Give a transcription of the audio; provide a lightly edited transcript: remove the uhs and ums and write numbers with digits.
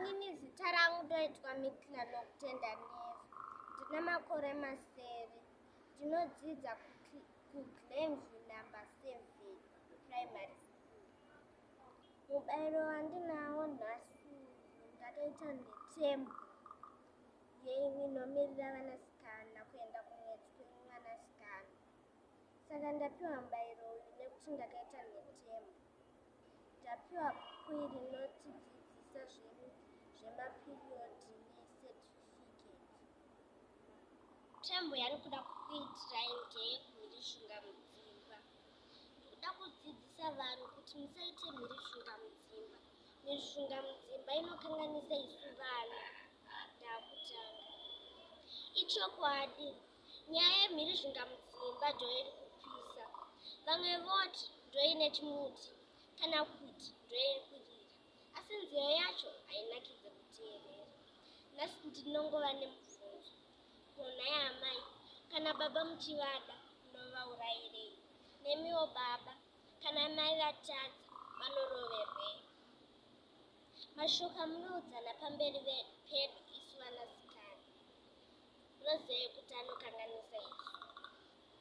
Inini zita rangu ndoitwa Mikla Nokutenda Neve. Ndine makore masere. Ndinodzidza kuGlenview number 7 Primary School. Mubairo wandinawo nhasi uyu ndakaita nhetembo yeinomirira vanasikana kuenda kumwedzi kwemwanasikana. Saka ndapiwa mubairo uyu nekuti ndakaita nhetembo. Ndapiwa bhuku iri rinotidzidzisa zvemapiriodhi necertificate. Nhetembo yandikuda kukuitirai ndeyemhirizhonga mudzimba. Ndikuda kudzidzisa vanhu kuti musaite mhirizhonga mudzimba. Mhirizhonga mudzimba inokanganisa isu vana. Ndakutanga. Ichokwadi, nyaya yemhirizhonga mudzimba ndoiri kupisa. Vamwe voti ndoine chimuti kana kuti ndoiri kurira. Asi nziyo yacho hainakidze kuteerera. Nhasi ndinongova nemubvunzo. Ko nhai amai, kana baba muchivada munovaurayirei? Nemiwo baba, kana mai vatadza vanoroverwei? Mashoko amunoudzana pamberi